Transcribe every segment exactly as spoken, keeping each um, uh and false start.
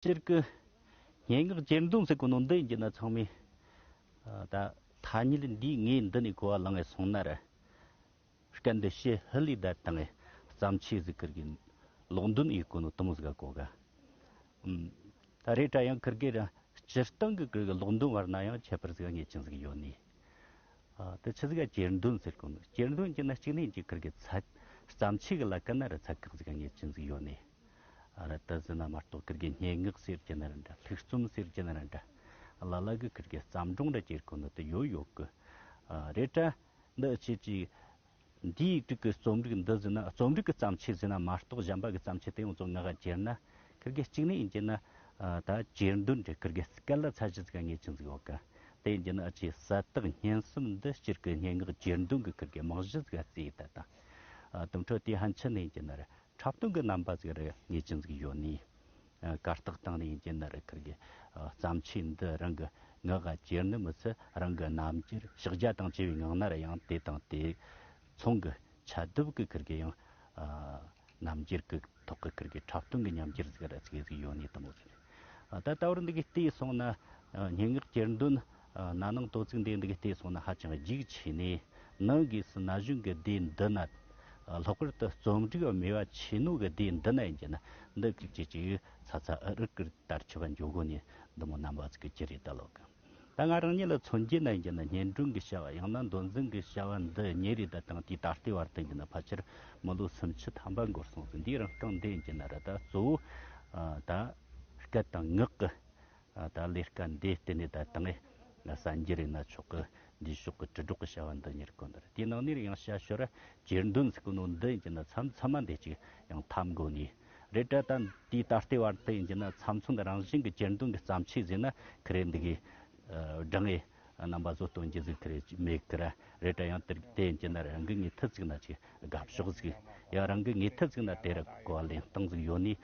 སྤྱིར་གི་སྙན་ངག་གྱེར་འདོན་ཟེར་གོ་ནོ་འདི་ཡིན་གྱི་ན་ཚང་མས་ཨ་ད་ཐ་སྙད་འདིའི་ངོས་འདི་ནས་གོ་བ་བླངས་ངེ་སོང་ན་ར། སྐད་འདི་ཕྱི་ཧི་ལི་ད་དང་བརྩམས་ཆོས་ཟིག་ཁིར་གི་ལོག་འདོན་ཡེད་གོ་ནོ་དེ་མོ་ཟིག་ག་གོ་ག་ཨུམ། ད་རེད་དྲ་ཡང་ཁིར་གི་ར་སྤྱིར་བཏང་གི་ཁིར་གི་ལོག་འདོན་བར་ན་ཡང་ཁྱད་པར་ཟིག་ངེས་ཅན་ཟིག་ཡོད་ནི། ཨ་དེ་ཆི་ཟིག་ག་གྱེར་འདོན་ཟེར་གོ་ནོ། གྱེར་འདོན་གྱི་ན་གཅིག་ནས་ཀྱི་ཁིར་གི་ཚད་བརྩམས་ཆོས་གི་ལ་ཀ་ན་ར་ཚད་བཀག་ཟིག་ངེས་ཅན་ཟིག་ཡོད་ནི། ཨ་ར་ད་ཟིན་ན་མ་གཏོགས་ཁིར་གི་སྙན་ངག་ཟེར་གྱི་ན་ར་འདྲ། ལྷུག་རྩོམ་ཟེར་གྱི་ན་ར་འདྲ། ལ་ལ་གི་ཁིར་གི་བརྩམས་སྒྲུང་ར་གྱེར་གོ་ནོ་དེ་ཡོད་ཡོད་གི། ཨ་རེད་དྲ་འདི་ཆེ་ཅིག་འདིའི་རིགས་ཀྱི་རྩོམ་རིག་འདི་ཟིན་ན། རྩོམ་རིག་གི་བརྩམས་ཆོས་ཟིན་ན་མ་གཏོགས་གཞན་པ་གི་བརྩམས་ཆོས་དེ་ཡོངས་རྫོགས་ངག་ག་གྱེར་ན། ཁིར་གི་གཅིག་ནས་ཡིན་གྱི་ན་ཨ་ད་གྱེར་འདོན་རེད། ཁིར་གི་སྐད་ལ་ཚད་གཞི་ཟིག་ངེས་ཅན་ཟིག་ཡོད་ག་དེ་ཡིན་གྱི་ན་ཨ་ཅེ་གསལ་དག་སྙན་གསུམ་འདི་སྤྱིར་གི་སྙན་ངག་གྱེར་འདོན་གི་ཁིར་གི་རྨང་གཞི་ཟིག་ག་བརྩིས་ཡོད་ད་དང་། ཨ་དེ་འཕྲོ་དེ་ཕན་ཆད་ནས་ཡིན་གྱི་ན་ར་འཁྲབ་སྟོན་གྱི་རྣམ་པ་ཟིག་རེ་ངེས་ཅན་ཟིག་ཡོད་ནི། ཨ་གར་སྟེགས་སྟེང་ནས་ཡིན་གྱི་ན་ར་ཁིར་གི་ཨ་བརྩམས་ཆོས་འདི་རང་གི་ངག་ག་གྱེར་ནི་མི་ཚད་རང་གི་རྣམ་འགྱུར་ཕྱག་རྒྱ་དང་བཅས་པའི་ངང་ན་ར་ཡང་དེ་དང་དེ་མཚུངས་གི་ཆ་དུབ་གི་ཁིར་གི་ཡང་ཨ་རྣམ་འགྱུར་གི་ཐོག་གི་ཁིར་གི་འཁྲབ་སྟོན་གི་ཉམས་འགྱུར་ཟིག་ར་ཚིག་ཟིག་ཡོད་ནི་དེ་མོ་ཟིག་རེད། ཨ་ད་ད་བར་འདི་གི་བལྟས་སོང་ན་ཨ་སྙན་ངག་གྱེར་འདོན་ཨ་ན་ནིང་དོ་ཚིག་འདི་འདི་གི་བལྟས་སོང་ན་ཧ་ཅང་རྒྱུགས་ཆེ་ནས། ནང་སྒོས་སུ་ན་གཞོན་གྱི་སྡེ་འདི་ན། ལྷག་པར་དུ་རྩོམ་རིག་མོས་པ་ཆེ་ནོ་གི་སྡེ་འདི་ན་ཡིན་གྱི་ན་འདི་ཀྱི་ཅིག་ཅིག་ཚ་ཚ་འུར་འུར་གི་དར་ཁྱབ་པ་འཇོག་གོ་ནི་འདི་མོ་རྣམ་པ་ཟིག་གི་ཅི་རེད་ད་ལོ་གི། ད་ང་རང་ཉིད་ལ་མཚོན་རྒྱུ་ན་ཡིན་གྱི་ན་སྙན་སྒྲོན་གྱི་བྱ་བ་ཡང་ན་མདོ་འཛིན་གྱི་བྱ་བ་འདི་གཉིས་རེད་ད་དང་དེའི་ད་ལྟའི་བར་དུ་ཡིན་གྱི་ན་ཕལ་ཆེར་མི་ལོ་སུམ་ཅུ་ཐམ་པ་འགོར་སོང་ཟིག་འདིའི་རིང་སྟེང་འདི་ཡིན་གྱི་ན་ར་ད་གཙོ་བོ་ཨ་ད་སྐད་དང་ངག་གི་ད་ལས་ཀ་འདི་བརྟེན་ནས་ད་དང་ངས་གསར་འགྱུར་ཡིན་ན་ཆོག་གི། འདིའི་ཕྱོགས་ཀྱི་དྲིལ་སྒྲོག་གི་བྱ་བ་འདི་གཉེར་དགོས་ནི་རེད། དེའི་ནང་ནས་ཡང་བཤད་ཤོར་ར་གྱེར་འདོན་ཟེར་གོ་ནོ་འདི་ཡིན་གྱི་ན་མཚམས་མཚམས་མ་འདི་ཅིག་ཡང་འཐམ་དགོས་ནི་རེད་དྲ། ད་དེའི་ད་ལྟའི་བར་དུ་ཡིན་གྱི་ན་ཚབ་མཚོན་རང་བཞིན་གྱི་གྱེར་འདོན་གྱི་བརྩམས་ཆོས་ཟེར་ན་ཁི་རེ་འདི་གི་སྒྲ་ངེས་རྣམ་པ་བཟོ་སྟོན་རྒྱུ་ཟིག་ཁི་རེ་མེད་གི་ར། རེད་དྲ་ཡང་དེ་དེ་ཡིན་གྱི་ན་རང་གི་ངེས་ཐུབ་ཟིག་ན་ཅིག་དགའ་ཕྱོགས་ཟིག་ཡང་རང་གི་ངེས་ཐུབ་ཟིག་ན་དེ་ར་གོ་བ་ལེན་སྟངས་ཟིག་ཡོད་ནི་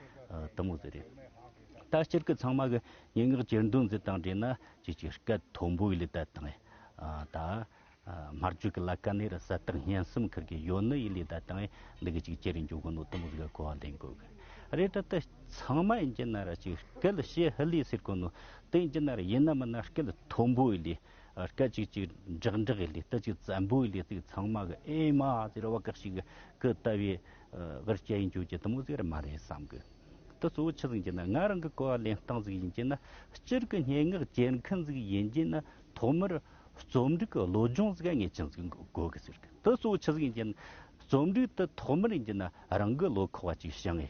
དེ་མོ་ཟིག་རེད། ད་སྤྱིར་གི་ཚང་མ་གི་སྙན་ངག་གྱེར་འདོན་ཟེར་དང་འདྲེས་ན་ཅིག་ཅིག་སྐད་མཐོན་པོ་ཡི་ལས་ད་དང་ཨ་ད་ཨ་སྨྲ་བརྗོད་ཀྱི་ལ་ཀ་ནས་ར་གསལ་དག་སྙན་གསུམ་ཁིར་གི་ཡོད་ནི་ཡི་ལས་ད་དང་འདི་གི་ཅིག་ཅེ་རིང་འཇོག་གི་ནོ་དེ་མོ་ཟིག་ག་གོ་བ་ལེན་དགོས་གི་རེད། ད་ད་ཚང་མ་ཡིན་གྱི་ན་ར་ཅིག་སྐད་ཕྱི་ཧི་ལི་ཟེར་གོ་ནོ་དེ་ཡིན་གྱི་ན་ར་ཡིན་ན་མིན་ན་སྐད་མཐོན་པོ་ཡི་ལས་སྐད་ཅིག་ཅིག་འགྲག་འགྲག་ཡི་ལས་ད་ཅིག་བཙན་པོ་ཡི་ལས་ཅིག་ཚང་མ་གི་ཨེ་མ་ཟེར་བ་ག་ཞིག་གི་ལྟ་བའི་ཨ་གར་སྐྱེ་ཡིན་འཇོག་རྒྱུ་དེ་མོ་ཟིག་ར་མ་རེད་བསམ་གི། དེ་གཙོ་བོ་ཆི་ཟིག་ཡིན་ན་ང་རང་གི་གོ་བ་ལེན་སྟངས་ཟིག་ཡིན་གྱི་ན་སྤྱིར་གི་སྙན་ངག་གྱེར་མཁན་ཟིག་ཡིན་གྱི་ན་ཐོག་མར་རྩོམ་རིག་གི་བློ་སྦྱོང་ཟིག་ངེས་ཅན་ཟིག་དགོས་གི་ཟེར་གི། དེ་གཙོ་བོ་ཆི་ཟིག་ཡིན་གྱི་ན་རྩོམ་རིག་དེ་ཐོག་མར་ཡིན་གྱི་ན་རང་གི་བློ་ཁོག་པ་ཅིག་བྱང་ངེ་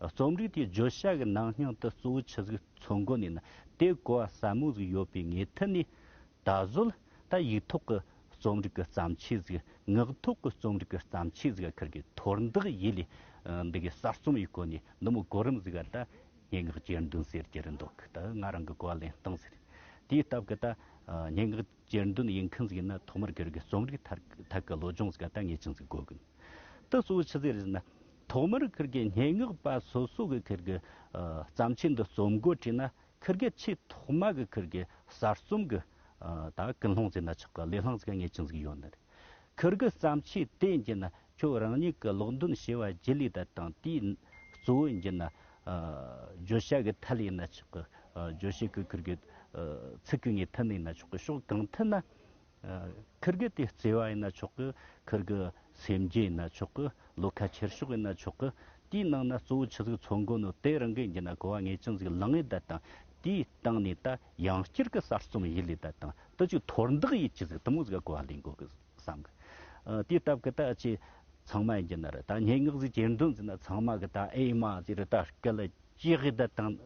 རྩོམ་རིག་དེའི་བརྗོད་བྱ་གི་ནང་སྙིང་དེ་གཙོ་བོ་ཆི་ཟིག་མཚོན་གོ་ནས་ན་དེ་གོ་བ་ཟབ་མོ་ཟིག་ཡོད་པའི་ངེས་ཐད་ནས། ད་གཟོད་ད་ཡིག་ཐོག་གི་རྩོམ་རིག་གི་བརྩམས་ཆོས་ཟིག་ངག་ཐོག་གི་རྩོམ་རིག་གི་བརྩམས་ཆོས་ཟིག་ཁིར་གི་མཐོར་འདེགས་ཡེ་ལས་འདི་གི་གསར་རྩོམ་ཡེ་གོ་ནི་འདི་མོ་གོ་རིམ་ཟིག་ག་ད་སྙན་ངག་གྱེར་འདོན་ཟེར་གྱི་རེད་འདུག་ད་ང་རང་གི་གོ་བ་ལེན་སྟངས་ཟེར། དེའི་སྟབས་ཀྱི་ད་སྙན་ངག་གྱེར་འདོན་ཡེ་མཁན་ཟིག་ཡིན་ན་ཐོག་མར་ཁིར་གི་རྩོམ་རིག་ཐད་ཐད་ཀྱི་བློ་སྦྱོང་ཟིག་ག་ད་ངེས་ཅན་ཟིག་དགོས་གི། ད་གཙོ་བོ་ཆི་ཟིག་རེད་ཟེར་ན་ཐོག་མར་ཁིར་གི་སྙན་ངག་པ་སོ་སོ་གི་ཁིར་གི་བརྩམས་ཆོས་འདི་རྩོམ་འགོ་བྲིས་ན། ཁིར་གི་ཆེས་ཐོག་མ་གི་ཁིར་གི་གསར་རྩོམ་གི་ཨ་ད་ཀུན་སློང་ཟེར་ན་ཆོག་གི། ལས་སློང་ཟེར་ངེས་ཅན་ཟིག་ཡོད་ནི་རེད། ཁིར་གི་བརྩམས་ཆོས་དེ་ཡིན་གྱི་ན་ཁྱོད་རང་ཉིད་ཀྱི་ཀློག་འདོན་བྱས་པ་རྗེས་ལས་ད་དང་དེའི་གཙོ་བོ་ཡིན་གྱི་ན་ཨ་བརྗོད་བྱ་གི་ཐད་ལ་ཡིན་ན་ཆོག་གི། ཨ་བརྗོད་བྱེད་ཀྱི་ཁིར་གི་ཨ་ཚིག་གི་ངེས་ཐད་ནས་ཡིན་ན་ཆོག་གི། ཕྱོགས་གང་ཐད་ན། ཨ་ཁིར་གི་དེ་བརྩེ་བ་ཡིན་ན་ཆོག་གི། ཁིར་གི་སེམས་རྒྱུད་ཡིན་ན་ཆོག་གི། བློ་ཁ་ཁྱེར་ཕྱོགས་ཡིན་ན་ཆོག་གི། དེའི་ནང་ན་གཙོ་བོ་ཆི་ཟིག་མཚོན་གོ་ནོ་དེ་རང་གི་ཡིན་གྱི་ན་གོ་བ་ངེས་ཅན་ཟིག་ལངས་ཡོད་ད་དང་། དེའི་སྟེང་ནས་ད་ཡང་བསྐྱར་གི་གསར་རྩོམ་ཡེ་ལས་ད་དང་དེ་ཅིག་མཐོར་འདེགས་ཡེ་ཅི་ཟིག་དེ་མོ་ཟིག་ག་གོ་བ་ལེན་དགོས་གི་བསམ་གི། ཨ་དེའི་སྟབས་གི་ད་ཅི་ཚང་མ་ཡིན་གྱི་ན་ར་ད་སྙན་ངག་ཟིག་གྱེར་འདོན་ཟིན་ན་ཚང་མ་གི་ད་ཨེ་མ་ཟིག་ར་ད་སྐད་ལ། ཅི་གི་ད་དང་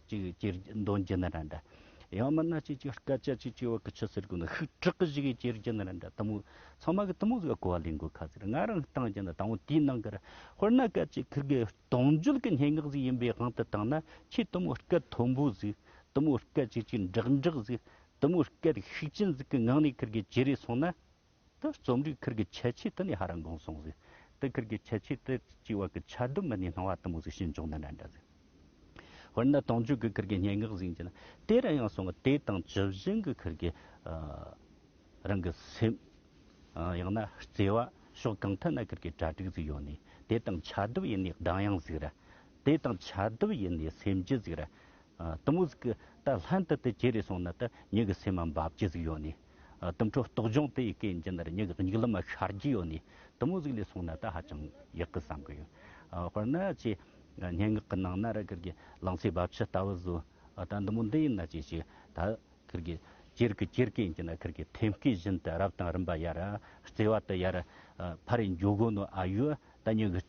ཅིག་ཅིག་འདོན་རྒྱུ་ན་ར་འདྲ། ཡང་མིན་ན་ཅིག་ཅིག་སྐད་ཆ་ཅིག་ཅིག་བ་གི་ཆི་ཟེར་དགོས་ན་ཤུགས་དྲག་གི་ཞིག་གི་ཅིག་རྒྱུ་ན་ར་འདྲ། དེ་མོ་ཚང་མ་གི་དེ་མོ་ཟིག་ག་གོ་བ་ལེན་དགོས་ཁ་ཟེར། ང་རང་བཏང་རྒྱུ་ན་དང་པོ་དེའི་ནང་གི་ར། དཔེར་ན་སྐད་ཅིག་ཁིར་གི་གཏོང་བརྗོད་ཀྱི་སྙན་ངག་ཟིག་ཡིན་པའི་དབང་དུ་བཏང་ན་ཁྱེད་དེ་མོ་སྐད་མཐོན་པོ་ཟིག་དེ་མོ་སྐད་ཅིག་ཅིག་འགྲག་འགྲག་ཟིག་དེ་མོ་སྐད་ཤུགས་ཅན་ཟིག་གི་ངང་ནས་ཁིར་གི་ཅི་རེ་སོང་ན། ད་རྩོམ་རིག་ཁིར་གི་ཁྱད་ཆོས་དེ་ནས་ཧ་ར་འགོངས་སོང་ཟིག་དེ་ཁིར་གི་ཁྱད་ཆོས་དེ་གཅིག་བ་གི་ཆ་དུམ་མ་ནས་སྣང་བ་དེ་མོ་ཟིག་ཤེས་འཇོག་ན་འདྲ་འདྲ་ཟིག་དཔེར་ན་དུང་ཆོས་གི་ཁིར་གི་སྙན་ངག་ཟིག་ཡིན་ན་དེ་ར་ཡང་སོང་དེ་དང་ཇི་བཞིན་གི་ཁིར་གི་ཨ་རང་གི་སེམས་ཨ་ཡང་ན་བརྩེ་བ་ཕྱོགས་གང་ཐད་ན་ཁིར་གི་གྲ་སྒྲིག་ཟིག་ཡོད་ནི་དེ་དང་ཆ་དུམ་ཡིན་ནི་གདངས་དབྱངས་ཟིག་ར། དེ་དང་ཆ་བསྡུར་ཡིན་ནས་སེམས་རྒྱུད་ཟིག་ར། ཨ། དེ་མོ་ཟིག་གི་ད་ལྷན་དུ་དེ་ཅི་རེད་སོང་ན་ད་མྱི་གི་སེམས་མ་འབབ་རྒྱུ་ཟིག་ཡོད་ནི། ཨ། དེ་འཕྲོ་རྟོག་སྦྱོང་དེ་ཡི་གེ་ཡིན་གྱི་ན་ར་མྱི་གི་མྱིག་ལམ་མ་ཤར་རྒྱུ་ཡོད་ནི། དེ་མོ་ཟིག་ལས་སོང་ན་ད་ཧ་ཅང་ཡག་གི་བསམ་གི་ཡོད། ཨ། དཔེར་ན་ཅི། སྙན་ངག་གི་ནང་ན་ར་ཁིར་གི་ལང་ཚོའི་རྦབ་ཆུ་ལྟ་བུ་བཟོ། ཨ། ད་འདི་མོ་འདི་ཡིན་ན་ཅི་ཞིག་ད། ཁིར་གི་ཅེར་གི་ཅེར་གི་ཡིན་གྱི་ན་ཁིར་གི་ཐེམ་སྐས་བཞིན་དུ་རབ་དང་རིམ་པ་ཡར་ར་བརྩེ་བ་དུ་ཡར་ར་ཕར་རེ་འཇོག་གོ་ནོ། ཨ་ཡོ་ད་ཉི་གི་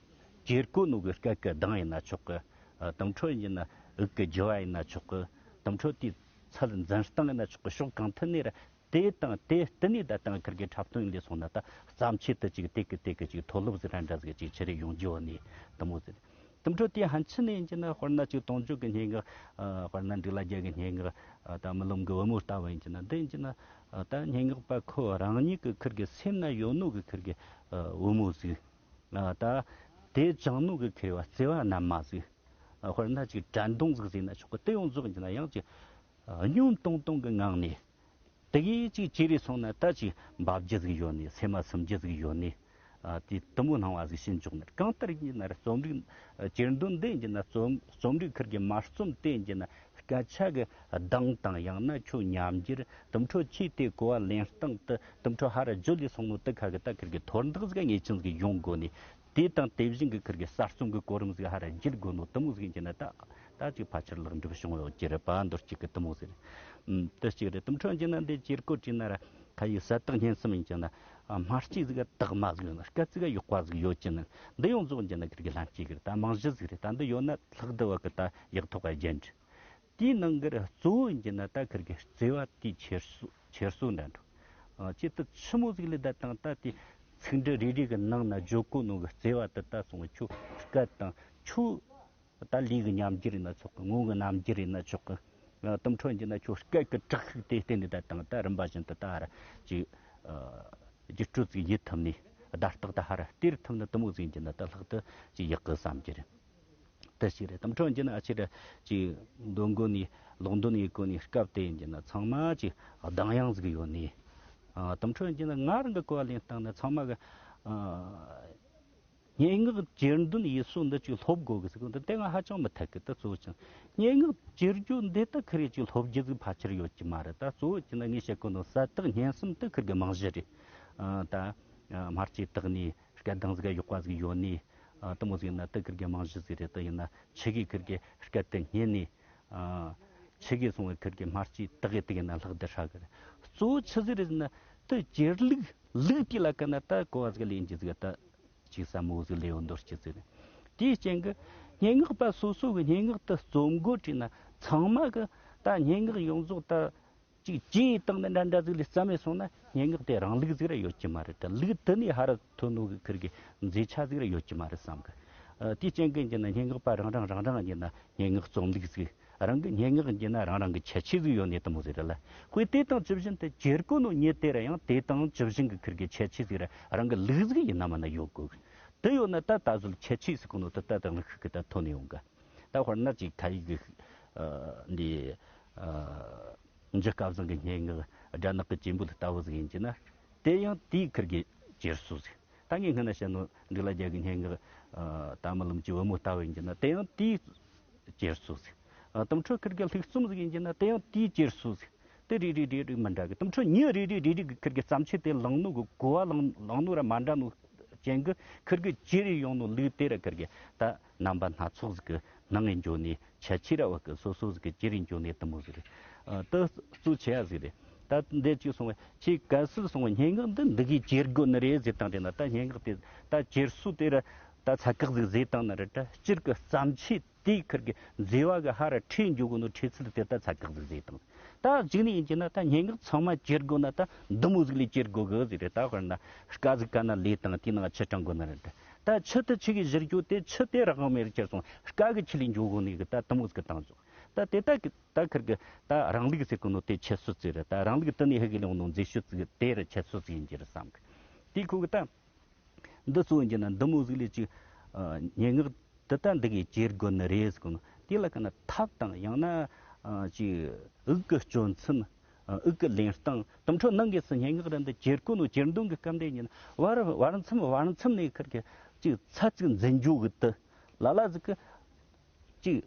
ཅེར་གོ་ནོ་གི་སྐད་གི་གདངས་ཡིན་ན་ཆོག་གི། ཨ། དེ་འཕྲོ་ཡིན་གྱི་ན་འུག་གི་རྒྱུ་བ་ཡིན་ན་ཆོག་གི། དེ་འཕྲོ་དེའི་ཚད་འཛིན་སྟངས་ཡིན་ན་ཆོག་གི། ཕྱོགས་གང་ཐད་ནས་ར་དེ་དང་དེ་དེ་ནས་ད་དང་ཁིར་གི་འཁྲབ་སྟོན་ལས་སོང་ན་ད་བརྩམས་ཆོས་དུ་ཅིག་དེ་གི་དེ་གི་ཅིག་མཐོ་སློབ་ཟིག་ར་འདྲ་ཟིག་ཅིག་ཆི་རེ་ཡོང་རྒྱུ་བ་ནས་དེ་མོ་ཟིག་དེ་འཕྲོ་དེ་ཧན་ཆི་ནས་ཡིན་གྱི་ན་དཔེར་ན་ཅིག་དུང་ཆོས་ཀྱི་སྙན་ངག་ཨ། དཔེར་ན་འབྲུག་ལྷ་རྒྱལ་གྱི་སྙན་ངག་ཨ། ད་རྨི་ལམ་གྱི་བུ་མོ་ལྟ་བུ་ཡིན་གྱི་ན་འདི་ཡིན་གྱི་ན་ཨ། ད་སྙན་ངག་པ་ཁོ་རང་ཉིད་ཀྱི་ཁིར་གི་སེམས་ན་ཡོད་ནོ་གི་ཁིར་གི་ཨ། བུ་མོ་ཟིག་ཨ། ད་དེ་བཅངས་ནོ་གི་ཁིར་བ་བརྩེ་བ་རྣལ་མ་ཟིག་ཨ། དཔེར་ན་ཅིག་དྲན་གདུང་ཟིག་ཟེར་ན་ཆོག་གི། དེ་ཡོངས་རྫོགས་ཡིན་གྱི་ན་ཡང་ཅིག་ཨ། སྙོམས་ཏོང་ཏོང་གི་ངང་ནས། དེ་གིས་ཅིག་ཅི་རེད་སོང་ན་ད་ཅིག་འབབ་རྒྱུ་ཟིག་ཡོད་ནི། སེམས་མ་སིམ་རྒྱུ་ཟིག་ཡོད་ནི། ཨ། དེ་དེ་མོ་སྣང་བ་ཟིག་ཞིག་འཇོག་ནི། གང་ལྟར་ཡིན་ན་ར་རྩོམ་རིག་ཨ། གྱེར་འདོན་འདི་ཡིན་གྱི་ན་རྩོམ་རྩོམ་རིག་ཁིར་གི་མ་རྩོམ་དེ་ཡིན་གྱི་ན་སྐད་ཆ་གི་གདངས་དང་ཡང་ན་ཁྱོད་ཉམས་འགྱུར་དེ་འཕྲོ་ཁྱེད་དེ་གོ་བ་ལེན་སྟངས་དེ་དེ་འཕྲོ་ཧ་ར་བརྗོད་ལས་སོང་ནོ་དེ་ཁ་གི་ད་ཁིར་གི་མཐོར་འདེགས་ཟིག་ངེས་ཅན་ཟིག་ཡོང་དགོ་ནི། དེ་དང་དེ་བཞིན་གྱི་ཁིར་གི་གསར་རྩོམ་གྱི་གོ་རིམ་ཟིག་ཧ་ར་འགྱུར་དགོས་ནོ་དེ་མོ་ཟིག་ཡིན་གྱི་ན་ད་ད་ཅིག་ཕལ་ཆེར་ལེགས་འགྲུབ་བྱུང་ཡོད་ཀྱི་རེད་པ། མདོར་བསྡུས་ཀྱི་དེ་མོ་ཟིག་རེད། ཨུམ། དེ་གཅིག་རེད། དེ་འཕྲོ་ཡིན་གྱི་ན་འདི་ཅེར་གོ་བྲིས་ན་ར་ཁ་ཡི་གསལ་དག་སྙན་གསུམ་ཡིན་གྱི་ན་ཨ། སྨྲ་ལྕེ་ཟིག་དག་མ་ཟིག་ཡོད་ན། སྐད་ཅིག་ཡག་པ་ཟིག་ཡོད་ཀྱི་ན། འདི་ཡོངས་རྫོགས་ཡིན་གྱི་ན་ཁིར་གི་ལྷན་སྐྱེས་ཀྱི་རེད། ད་རྨང་གཞི་ཟིག་རེད། ད་འདི་ཡོད་ན་ལྷག་འདི་བ་གི་ད་ཡག་ཐོག་ག་རྒྱན་རེད། དེའི་ནང་གི་ར་གཙོ་བོ་ཡིན་གྱི་ན་ད་ཁིར་གི་བརྩེ་བ་དེའི་འཁྱེར་སོ་འཁྱེར་སོ་འདྲ་འགྲོ། ཨ། ཅི་ད་ཆི་མོ་ཟིག་ལས་ད་དང་ད་དེ་ཚིག་འབྲུ་རེ་རེ་གི་ནང་ན་བརྗོད་གོ་ནོ་གི་བརྩེ་བ་དེ་ད་སོང་བ་ཁྱོད་སྐད་དང་ཁྱོད་ད་ལུས་ཀྱི་ཉམས་འགྱུར་ཡིན་ན་ཆོག་གི། ངག་གི་རྣམ་འགྱུར་ཡིན་ན་ཆོག་གི། ཨ། དེ་འཕྲོ་ཡིན་གྱི་ན་ཁྱོད་སྐད་ཀྱི་དྲག་ཤུགས་དེ་བརྟེན་ནས་ད་དང་ད་རིམ་པ་བཞིན་དུ་ད་ར་ཅིག་ཨ། བརྒྱུད་སྤྲོད་ཅིག་ཡེད་ཐུབ་ནས་བརྡ་རྟགས་ད་ཧ་ར་སྟེར་ཐུབ་ན་དེ་མོ་ཟིག་ཡིན་གྱི་ན་ད་ལྷག་ཏུ་ཅིག་ཡག་གི་བསམ་གྱི་རེད། དེ་ཞིག་རེད། དེ་འཕྲོ་ཡིན་གྱི་ན་ཨ་ཕྱིར་ཅིག་འདོན་གོ་ནས་ཀློག་འདོན་ཡེད་གོ་ནས་སྐབས་དེ་ཡིན་གྱི་ན་ཚང་མ་ཅིག་གདངས་དབྱངས་ཟིག་ཡོད་ནས། ཨ། དེ་འཕྲོ་ཡིན་གྱི་ན་ང་རང་གི་གོ་བ་ལེན་སྟངས་ནི་ཚང་མ་གི་ཨ། སྙན་ངག་གྱེར་འདོན་ཡེད་སྲོལ་འདི་ཅིག་སློབ་དགོས་གི་ཟེར་གི་འདི་དེ་ང་ཧ་ཅང་མི་འཐད་གི། ད་གཙོ་བོ་ཅིག་སྙན་ངག་གྱེར་རྒྱུ་འདི་ད་ཁི་རེ་ཅིག་སློབ་རྒྱུ་ཟིག་ཕལ་ཆེར་ཡོད་ཀྱི་མ་རེད། ད་གཙོ་བོ་ཅིག་ན་ངས་བཤད་གོ་ནོ་གསལ་དག་སྙན་གསུམ་དེ་ཁིར་གི་རྨང་གཞི་རེད། ཨ། ད་སྨྲ་ལྕེ་དག་ནས་སྐད་གདངས་ཟིག་ཡག་པ་ཟིག་ཡོད་ནས། ཨ། དེ་མོ་ཟིག་ན་དེ་ཁིར་གི་རྨང་གཞི་ཟིག་རེད། དེ་ཡིན་ན་ཆི་གི་ཁིར་གི་སྐད་དེ་སྙན་ནས། ཨ། ཆི་གི་སོང་བའི་ཁིར་གི་སྨྲ་ལྕེ་དག་གི་དེ་གི་ན་ལྷག་བསྡུར་ཧྲ་གི་རེད། གཙོ་བོ་ཆི་ཟིག་རེད་ཟེར་ན་དེ་གྱེར་ལུགས་ལུགས་དེ་ལ་ཀ་ན་ད་གོ་བ་ཟིག་ལེན་རྒྱུ་ཟིག་ད། ཅིག་ཟབ་མོ་ཟིག་ལས་ཡོད་མདོར་བསྡུས་ཟིག་རེད། དེའི་རྐྱེན་གྱིས་སྙན་ངག་པ་སོ་སོ་གི་སྙན་ངག་དེ་རྩོམ་འགོ་བྲིས་ན་ཚང་མ་གི་ད་སྙན་ངག་ཡོངས་རྫོགས་ད་ཅིག་བྲིས་བཏང་ནས་འདྲ་འདྲ་ཟིག་ལས་བརྩམས་ནས་སོང་ན་སྙན་ངག་དེ་རང་ལུགས་ཟིག་ར་ཡོད་ཀྱི་མ་རེད། ད་ལུགས་དེ་ནས་ཧ་ར་ཐོན་ནོ་གི་ཁིར་གི་མཛེས་ཆ་ཟིག་ར་ཡོད་ཀྱི་མ་རེད་བསམ་གི། ཨ། དེའི་རྐྱེན་གྱིས་ཡིན་ན་སྙན་ངག་པ་རང་རང་རང་རང་ཡིན་ན་སྙན་ངག་རྩོམ་ལུགས་ཟིག་རང་གི་སྙན་ངག་ཡིན་ན་རང་རང་གི་ཁྱད་ཆོས་ཟིག་ཡོད་ནི་དེ་མོ་ཟིག་རེད་ལ། དཔེ་དེ་དང་ཇི་བཞིན་དུ་གྱེར་གོ་ནོ་ཉིད་དེ་ར་ཡང་དེ་དང་ཇི་བཞིན་གྱི་ཁིར་གི་ཁྱད་ཆོས་ཟིག་ར་རང་གི་ལུགས་ཟིག་ཡིན་ན་མིན་ན་ཡོད་དགོས། དེ་ཡོད་ན་ད་ད་གཟོད་ཁྱད་ཆོས་ཟིག་གོ་ནོ་དེ་ད་དང་ལུགས་ཤིག་གི་ད་ཐོན་ནས་ཡོང་གི། ད་དཔེར་ན་ཅིག་ཁ་ཡིག་གི་ཨ། འདི་ཨ། འཇུ་སྐལ་བཟང་གི་སྙན་ངག་སྦྲ་ནག་གི་གཅེར་བུ་ལྟ་བུ་ཟིག་ཡིན་གྱི་ན། དེ་ཡང་དེའི་ཁིར་གི་གྱེར་སོ་ཟིག་ད་ངས་སྔོན་ན་བཤད་ནོ་འབྲུག་ལྷ་རྒྱལ་གྱི་སྙན་ངག་ཨ། ད་རྨི་ལམ་གྱི་བུ་མོ་ལྟ་བུ་ཡིན་གྱི་ན་དེ་ཡང་དེའི་གྱེར་སོ་ཟིག་ཨ། དེ་འཕྲོ་ཁིར་གི་ལྷུག་རྩོམ་ཟིག་ཡིན་གྱི་ན་དེ་ཡང་དེའི་གྱེར་སོ་ཟིག་དེ་རེ་རེ་རེ་རེ་མི་འདྲ་གི། དེ་འཕྲོ་མྱི་རེ་རེ་རེ་རེ་གི་ཁིར་གི་བརྩམས་ཆོས་དེ་བླངས་ནོ་གི་གོ་བ་བླངས་བླངས་ནོ་ར་མ་འདྲ་ནོ་རྐྱེན་གི་ཁིར་གི་གྱེར་ཡོང་ནོ་ལུགས་དེ་ར་ཁིར་གི་ད་རྣམ་པ་སྣ་ཚོགས་ཟིག་གི་སྣང་ངེ་འགྱོ་ནས་ཁྱད་ཆོས་ར་བ་གི་སོ་སོ་ཟིག་གི་གྱེར་འགྱོ་ནས་དེ་མོ་ཟིག་རེད། ཨ། དེ་གཙོ་ཆེ་ཡ་ཟིག་རེད། ད་འདི་ཅིག་སོང་བས་ཁྱེད་གལ་སྲིད་སོང་བས་སྙན་ངག་འདི་འདི་གིས་གྱེར་དགོས་ནི་རེད་ཟེར་བཏང་དེ་ན་ད་སྙན་ངག་དེ་ད་གྱེར་སོ་དེ་ར་ད་ཚད་བཀག་ཟིག་བཟོས་བཏང་ནི་རེད། ད་སྤྱིར་གི་བརྩམས་ཆོས་དེའི་ཁིར་གི་མཛེས་པ་གི་ཧ་ར་ཁྲིད་འཇུག་གི་ནོ་ཁྲིད་ཚུལ་དེ་ད་ཚད་བཀག་ཟིག་བཟོས་བཏང་། ད་གཅིག་ནས་ཡིན་གྱི་ན་ད་སྙན་ངག་ཚང་མ་གྱེར་དགོས་ན་ད་འདི་མོ་ཟིག་ལས་གྱེར་དགོས་གི་ཟིག་རེད། ད་དཔེར་ན་སྐད་ཟིག་ག་ན་ལས་དང་དེའི་ནང་ཆུ་དྲངས་དགོས་ན་རེད། ད་ཆུ་དེ་ཆུ་གི་གཞིར་གྱུར་ཏེ་ཆུ་དེ་རང་དབང་མེད་རུ་གྱུར་སོང་། སྐད་གི་ཆུ་ལས་འཇུག་གོ་ནས་གི་ད་དེ་མོ་ཟིག་གི་བཏང་བྱུང་། ད་དེ་ད་གི་ད་ཁིར་གི་ད་རང་ལུགས་ཟེར་གོ་ནོ་དེ་ཁྱད་གསོད་ཟིག་རེད། ད་རང་ལུགས་དེ་ནས་ཧི་གི་ལོང་ནོ་མཛེས་ཤོས་ཟིག་དེ་ར་ཁྱད་གསོད་ཟིག་ཡིན་གྱི་རེད་བསམ་གི། དེ་ཁོ་གི་ད། འདི་གཙོ་བོ་ཡིན་གྱི་ན་འདི་མོ་ཟིག་ལས་ཅིག་ཨ། སྙན་ངག་འདི་ད་འདི་གིས་གྱེར་དགོས་ནི་རེད་ཟེར་གོ་ནོ་དེ་ལ་ཀ་ན་ཐབས་དང་ཡང་ན་ཨ། ཅིག་དབུགས་ཀྱི་སྤྱོད་ཚུལ། ཨ། དབུགས་ཀྱི་ལེན་སྟངས། དེ་འཕྲོ་ནང་གི་སུ་སྙན་ངག་ར་འདི་གྱེར་གོ་ནོ་གྱེར་འདོན་གི་སྐབས་འདི་ཡིན་གྱི་ན་བར་བར་མཚམས་བར་མཚམས་ནས་ཁིར་གི་ཅིག་ཚད་ཅིག་འཛིན་རྒྱུ་གི་དུ་ལ་ལ་ཟིག་གི་ཅིག་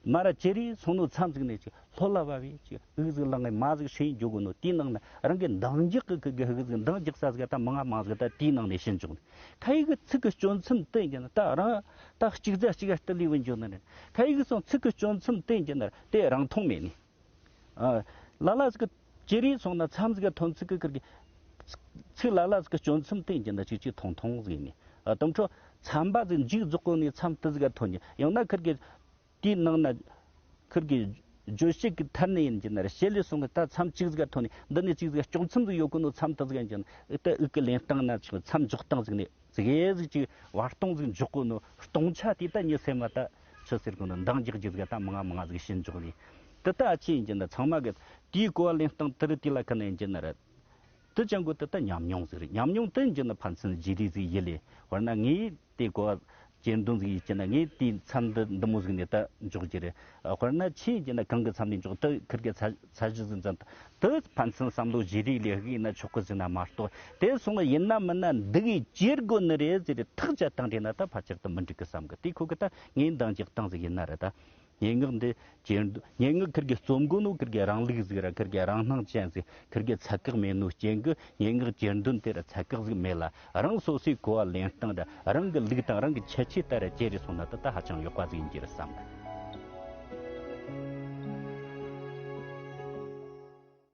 མ་ར་ཅི་རིགས་སོང་ནོ་མཚམས་ཟིག་ནས་ཅིག་ལྷོད་ལ་བབས་བས་ཅིག་དབུགས་ཟིག་ལངས་ནས་མ་ཟིག་ཧྲིལ་འཇོག་གོ་ནོ། དེའི་ནང་ན་རང་གི་འདང་རྒྱག་གི་གི་གི་དབུགས་ཟིག་འདང་རྒྱག་ས་ཟིག་ད་མང་ང་མང་ཟིག་ད་དེའི་ནང་ནས་ཕྱིན་འཇོག་ནས། ཁ་ཡི་གི་ཚིག་གི་སྐྱོན་མཚམས་དེ་ཡིན་ན་ད་རང་ད་གཅིག་ཟ་གཅིག་ག་སྟི་ལི་བུ་འཇོག་ནི་རེད། ཁ་ཡི་གི་སོང་ཚིག་གི་སྐྱོན་མཚམས་དེ་ཡིན་ན་དེ་རང་མཐོང་མེད་ནི། ཨ། ལ་ལ་ཟིག་གི་ཅི་རིགས་སོང་ན་མཚམས་ཟིག་ག་ཐོན་ཚིག་གི་ཁིར་གི་ཚིག་ལ་ལ་ཟིག་གི་སྐྱོན་མཚམས་དེ་ཡིན་ན་ཅིག་ཅིག་མཐོང་མཐོང་ཟིག་ནི། ཨ། དམ་ཁྲོ་མཚམས་པ་ཟིག་མཇུག་རྫོགས་གོ་ནི་མཚམས་དེ་ཟིག་ག་ཐོན་ནི་ཡང་ན་ཁིར་གི་དེའི་ནང་ན་ཁིར་གི་བརྗོད་བྱེད་ཀྱི་མཐར་ནས་ཡིན་གྱི་ན་རེ་བྱེད་ལས་སོང་གི་ད་མཚམས་གཅིག་ཟིག་ག་ཐོན་ནས་འདི་ནས་གཅིག་ཟིག་ག་སྐྱོན་མཚམས་ཟིག་ཡོད་གོ་ནོ་མཚམས་དེ་ཟིག་ཡིན་གྱི་ན་ཨི་ད་དབུགས་ཀྱི་ལེན་སྟངས་ན་ཆོག་མཚམས་འཇོག་སྟངས་ཟིག་ནས་ཟིག་ཡེ་ཟིག་ཅིག་བར་སྟོང་ཟིག་འཇོག་གོ་ནོ་སྟོང་ཆ་དེ་ད་ཉི་སེ་མ་ད་ཆི་ཟེར་གོ་ནོ་འདང་རྒྱག་རྒྱུ་ཟིག་ད་མང་ང་མང་ང་ཟིག་ཕྱིན་འཇོག་ནས་དེ་ད་ཨ་ཆི་ཡིན་གྱི་ན་ཚང་མ་གི་དེའི་གོ་བ་ལེན་སྟངས་དེ་རུ་དེ་ལ་ཁ་ན་ཡིན་གྱི་ན་རེ། དེ་ཅང་གོ་དེ་ད་ཉམས་མྱོང་ཟིག་རེད། ཉམས་མྱོང་དེ་ཡིན་གྱི་ན་ཕན་ཚུན་བརྗེ་རེས་ཟིག་ཡེ་ལས་དཔེར་ན་ངས་དེ་གོ་བ་གྱེར་འདོན་ཟིག་ཡིན་གྱི་ན་ངས་དེའི་མཚམས་འདི་འདི་མོ་ཟིག་ནས་ད་འཇོག་རྒྱུ་རེད། ཨ། དཔེར་ན་ཆི་ཡིན་གྱི་ན་གང་གི་མཚམས་ནས་འཇོག་དེ་ཁིར་གི་ཚ་ཚ་གཞི་ཟིག་འཛིན་དེ་ཕན་ཚུན་བསམ་བློ་བརྗེ་རེས་ལས་ཡིན་ན་ཆོག་གི་ཟིག་ན་མ་གཏོགས་དེ་སོང་ཡིན་ན་མིན་ན་འདི་གི་གྱེར་དགོས་ནི་རེད་ཟེར་ཏེ་ཐག་བཅད་བཏང་དེ་ན་ད་ཕལ་ཆེར་དུ་མི་འགྲིག་གི་བསམ་གི། དེ་ཁོ་གི་ད་ངས་འདང་རྒྱག་སྟངས་ཟིག་ཡིན་ན་རེད་ད། སྙན་ངག་འདི་གྱེར་འདོན། སྙན་ངག་ཁིར་གི་རྩོམ་གོ་ནོ་ཁིར་གི་རང་ལུགས་ཟིག་ར་ཁིར་གི་རང་སྣང་ཅན་ཟིག་ཁིར་གི་ཚད་བཀག་མེད་ནོ་རྐྱེན་གི་སྙན་ངག་གྱེར་འདོན་དེ་ར་ཚད་བཀག་ཟིག་མེད་ལ་རང་སོ་སོའི་གོ་བ་ལེན་སྟངས་ར་རང་གི་ལུགས་དང་རང་གི་ཁྱད་ཆོས་ལྟར་ར་གྱེར་རེ་སོང་ན་ད་ད་ཧ་ཅང་ཡག་པ་ཟིག་ཡིན་གྱི་རེད་བསམ།